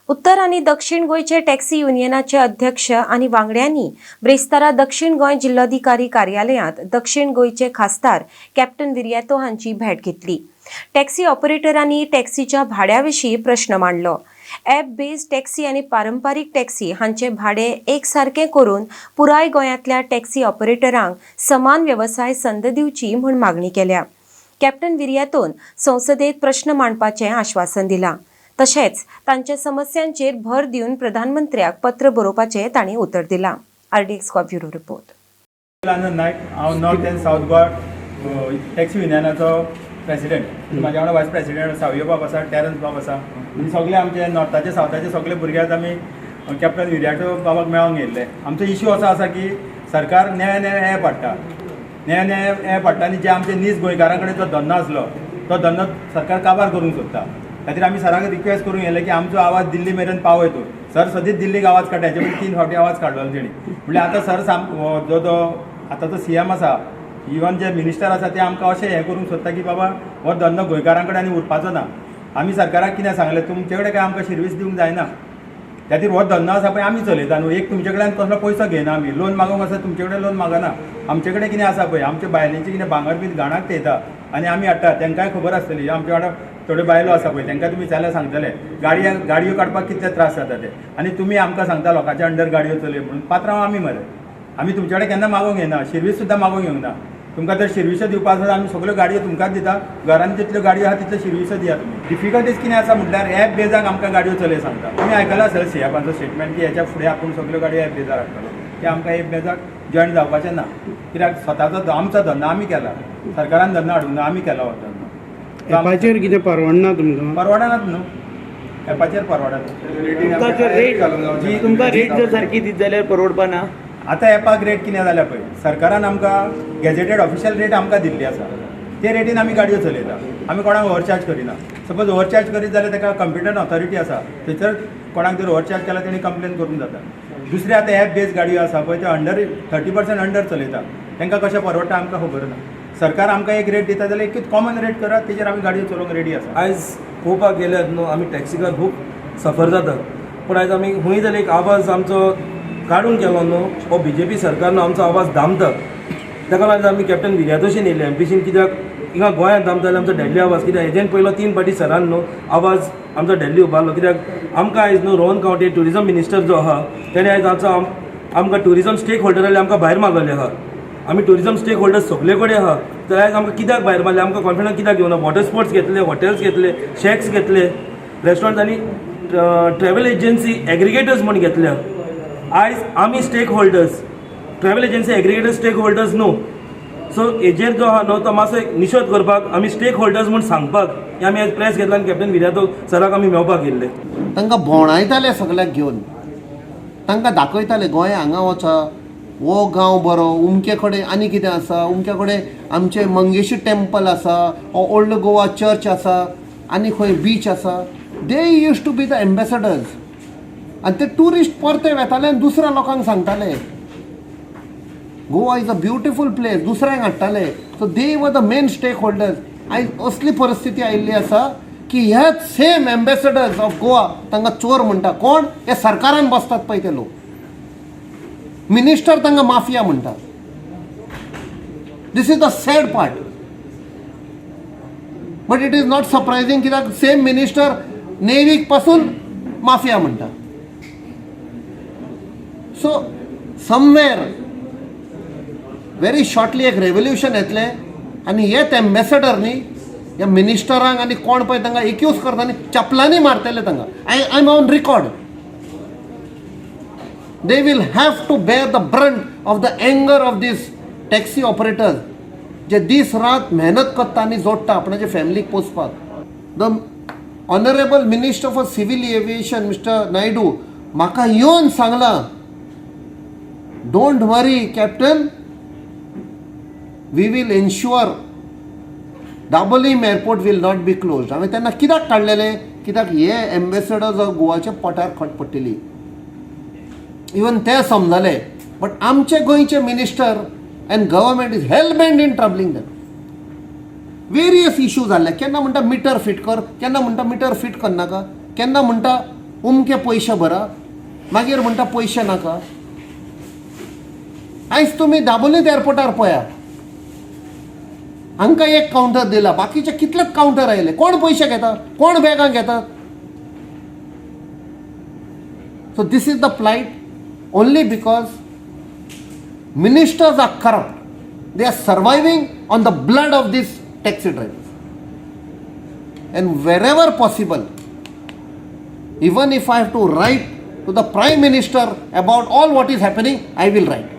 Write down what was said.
उत्तर आनी दक्षिण गोंयचे टॅक्सी युनियनाचे अध्यक्ष आनी वांगड्यांनी ब्रेस्तारा दक्षिण गोंय जिल्लोधिकारी कार्यालयांत दक्षिण गोंयचे खासदार कॅप्टन विरियातो हांची भेट घेतली. टॅक्सी ऑपरेटरांनी टॅक्सीच्या भाड्या विशीं प्रश्न मांडलो. ॲप बेस्ड टॅक्सी आनी पारंपारीक टॅक्सी हांचे भाडे एकसारकें करून पुराय गोंयांतल्या टॅक्सी ऑपरेटरांक समान वेवसाय संद दिवची म्हूण मागणी केल्या. कॅप्टन विरियातोन संसदेत प्रश्न मांडपाचें आश्वासन दिलां. तशेंच तांच्या समस्यांचेर भर दिवन प्रधानमंत्र्याक पत्र बरोवपाचें तांणी उतर दिलां. RDX bureau report. Anand Naik. हांव north and south Goa taxi युनियनाचो प्रेसिडेंट. म्हाज्या वांगडा वायस प्रेसिडेंट सावियो बाब आसा, टेरन्स बाब आसा आनी सगळे आमचे नॉर्थाचे, सावथाचे सगळे भुरगे आज आमी कॅप्टन विरियातो बाबाक मेळोंक येयल्ले. आमचो इश्यू असो आसा की सरकार नवे नवे ॲप हाडटा, नवे नवे ॲप हाडटा आनी जे आमचे नीज गोंयकारां कडेन जो धंदो आसलो, तो धंदो सरकार काबार करूंक सोदता. खातीर आमी सराक रिक्वेस्ट करूंक येयले की आमचो आवाज दिल्ली मेरेन पावय तूं सर. सदींच दिल्लीक आवाज काडटा. हेचे पयलीं तीन फावटी आवाज काडलेलो तेणी. म्हणल्यार आतां सर साम जो तो आतांचो सीएम आसा, इवन जे मिनिस्टर आसा, ते आमकां अशें हें करूंक सोदता की बाबा, हो धंदो गोंयकारां कडेन आनी उरपाचो ना. आमी सरकाराक कितें सांगलें, तुमचे कडेन काय आमकां शिर्वीस दिवंक जायना. त्या खातीर हो धंदो आसा पळय, आमी चलयता न्हू. एक तुमचे कडेन कसलो पयसो घेयना आमी. लोन मागूंक आसा, तुमचे कडेन लोन मागना. आमचे कडेन कितें आसा पळय, आमच्या बायलेंचें कितें भांगर बीन घाणाक थेयता आनी आमी हाडटा. तांकांय खबर आसतली. आमच्या वांगडा थोड्यो बायलो आसा पळय, तांकां तुमी जाल्यार सांगतले गाडयो गाडयो काडपाक कितले त्रास जाता ते. आनी तुमी आमकां सांगता लोकांच्या अंडर गाडयो चलय म्हणून. पात्रांव आमी मरे, आमी तुमचे कडेन केन्ना मागूंक येना, शिर्वीस सुद्दां मागूंक येवंक ना. तुमकां जर शिर्विसो दिवपा आसा, आमी सगळ्यो गाडयो तुमकांच दिता. घरान जितल्यो गाडयो आहा, तितल्यो शिर्विसो दिया तुमी. डिफिकल्टीज कितें आसा म्हटल्यार एप बेजाक आमकां गाडयो चलय सांगता. तुमी आयकलां आसतलें सीएमाचो स्टेटमेंट की हेच्या फुडें आपूण सगळ्यो गाडयो एप बेजार हाडटलो. ते आमकां एप बेजाक जॉयन जावपाचें ना, कित्याक स्वताचो आमचो धंदो आमी केला, सरकारान धंदो हाडूंक ना, आमी केला हो धंदो. एपाचेर कितें परवडना तुमकां? परवडनात न्हू, एपाचेर परवडना. तुमकां जर रेट तुमकां रेट जर सारकी दित जाल्यार परवडपा ना? आतां एपाक रेट कितें जाल्या पळय, सरकारान आमकां गॅजेटेड ऑफिशियल रेट आमकां दिल्ली आसा, ते रेटीन आमी गाडयो चलयता. आमी कोणाक ओवरचार्ज करिना. सपोज ओवरचार्ज करीत जाल्यार ताका कॉम्पिटंट ऑथॉरिटी आसा, थंयसर कोणाक जर ओवरचार्ज केला, तेणी कंप्लेन करूंक जाता. दुसरें, आतां एप बेज गाडयो आसा पळय, त्यो अंडर 30% अंडर चलयता. तांकां कशें परवडटा, आमकां खबर ना. सरकार आमकां एक रेट दिता जाल्यार एकूच कॉमन रेट करात, तेजेर आमी गाडयो चलोवंक रेडी आसा. आयज पळोवपाक गेल्यार न्हू, आमी टॅक्सीकार खूब सफर जातात, पूण आयज आमी खंय जाल्यार एक आवाज आमचो काडूंक गेलो न्हू, हो बीजेपी सरकार न्हू आमचो आवाज दामता. ताका लागून आमी कॅप्टन विरियातोशीन येयले एमपीसीन, कित्याक हिंगा गोंयांत दामता जाल्यार आमचो डेल्ली आवाज. कित्याक हेजेन पयलो तीन फावटी सरान न्हू आवाज आमचो डेल्ली उबारलो. कित्याक आमकां आयज न्हू रोहन खंवटे ट्युरिजम मिनिस्टर जो आहा, तेणें आयज आमचो आमकां ट्युरिजम स्टेक होल्डर आमकां भायर मारलेले आहा. आमी ट्युरिजम स्टेक होल्डर सगळे कडेन आहा, तर आयज आमकां कित्याक भायर मारले? आमकां कॉन्फिडन्स कित्याक घेवना? वॉटर स्पोर्ट्स घेतले, हॉटेल्स घेतले, शॅक्स घेतले, रेस्टॉरंट आनी ट्रॅव्हल एजन्सी एग्रिगेटर्स म्हूण घेतल्या. आयज आमी stake holders, travel agency aggregators stake holders न्हू. सो हेजेर जो आहा न्हू, तो मातसो एक निशेध करपाक, आमी स्टेक होल्डर्स म्हूण सांगपाक हे आमी आयज प्रेस घेतला आनी कॅप्टन विरियातो सराक आमी मेळपाक येयल्ले. तांकां भोंवडायताले सगल्याक घेवन, तांकां दाखयताले, गोंय हांगा वचा, हो गांव बरो, उमके कडेन आनी कितें आसा, उमके कडेन आमचें मंगेशी टेम्पल आसा, हो ओल्ड गोवा चर्च आसा आनी खंय बीच आसा. They used to be the ambassadors आनी ते ट्युरिस्ट परते वेताले आनी दुसऱ्या लोकांक सांगताले, "Goa is a beautiful place." दुसऱ्यांक हाडटाले. So they were the main stake holders. आयज असली परिस्थिती आयिल्ली आसा की ह्याच सेम एम्बेसडर्स ऑफ गोवा, तांकां चोर म्हणटा कोण? हे सरकारान बसतात पळय ते लोक. मिनिस्टर तांकां माफिया म्हणटा. This is the sad part, but it is not surprising, कित्याक सेम मिनिस्टर नेवीक पासून माफिया म्हणटा. सो समवेर व्हेरी शॉर्टली एक रेवोल्युशन येतलें आनी हेच एम्बेसडर न्ही, ह्या मिनिस्टरांक आनी कोण पळय तांकां एक्यूज करता न्ही, चपलांनी मारतले तांकां. I am on record. They will have to bear the brunt of the anger of these taxi operators जे दीस रात मेहनत करता आनी जोडटा आपणाच्या फॅमिलीक पोसपाक. The honourable Minister for Civil Aviation, Mister Naidu, म्हाका येवन सांगलां, "Don't worry, Captain, we will ensure Dabolim airport will not be close." हांवें तेन्ना कित्याक काडलेले? कित्याक हे एम्बेसडर्स गोवाच्या पोटार खट पडटली, इवन ते समजले. बट आमचे गोंयचे minister and government is hell bent in troubling them. Various issue जाल्ले. केन्ना म्हणटा मिटर फिट कर, केन्ना म्हणटा मिटर फिट करनाका, केन्ना म्हणटा उमके पयशे भरा, मागीर म्हणटा पयशे नाका. आयज तुमी दाबोलीत एअरपोर्टार पळया, हांकां एक कावंटर दिला, बाकीचे कितलेच कावंटर आयले. कोण पयशे घेता, कोण बॅगां घेतात? So this is the plight only because ministers are corrupt. They are surviving on the blood of these taxi drivers. And wherever possible, even if I have to write to the Prime Minister about all what is happening, I will write.